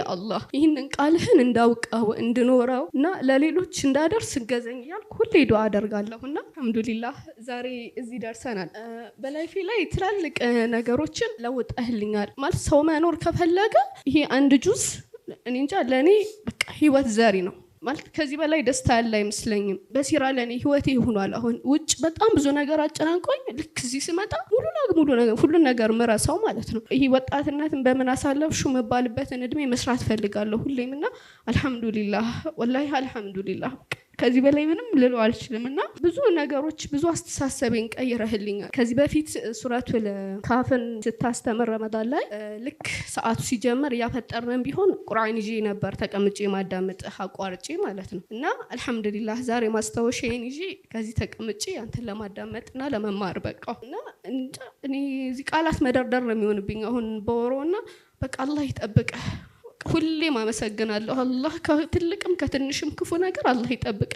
አላህ ይህንን ቃልህን እንዳውቀው፣ እንድኖረው እና ለሌሎች እንዳደርስ እገዘኝ እያልኩ ሁሌ ዱዓ አደርጋለሁ። እና አልሐምዱሊላህ ዛሬ እዚህ ደርሰናል። በ life ኤ ላይ ትላልቅ ነገሮችን ለውጠህልኛል። ማለት ሰው መኖር ከፈለገ ይሄ አንድ ጁዝ እኔ እንጃ ለእኔ በቃ ህይወት ዘሪ ነው። ማለት ከዚህ በላይ ደስታ ያለ አይመስለኝም። በሲራ ለእኔ ህይወቴ ሆኗል። አሁን ውጭ በጣም ብዙ ነገር አጨናንቆኝ ልክ እዚህ ስመጣ ሙሉ ሙሉ ነገር ሁሉን ነገር ምረሳው ማለት ነው። ይሄ ወጣትነትን በምን አሳለፍሹ የምባልበትን እድሜ መስራት ፈልጋለሁ ሁሌም። እና አልሐምዱሊላህ፣ ወላሂ አልሐምዱሊላህ፣ ከዚህ በላይ ምንም ልለው አልችልም። እና ብዙ ነገሮች፣ ብዙ አስተሳሰቤን ቀይረህልኛል። ከዚህ በፊት ሱረቱል ካፍን ስታስተምር ረመዳን ላይ ልክ ሰዓቱ ሲጀመር እያፈጠርንም ቢሆን ቁርአን ይዤ ነበር ተቀምጬ ማዳመጥ፣ አቋርጬ ማለት ነው። እና አልሐምዱሊላህ ዛሬ ማስታወሻዬን ይዤ ከዚህ ተቀምጬ አንተን ለማዳመጥና ለመማር በቃው። እና እንጃ እኔ እዚህ ቃላት መደርደር ነው የሚሆንብኝ አሁን በወሮ። እና በቃ አላህ ይጠብቅህ። ሁሌም አመሰግናለሁ። አላህ ከትልቅም ከትንሽም ክፉ ነገር አላህ ይጠብቅ።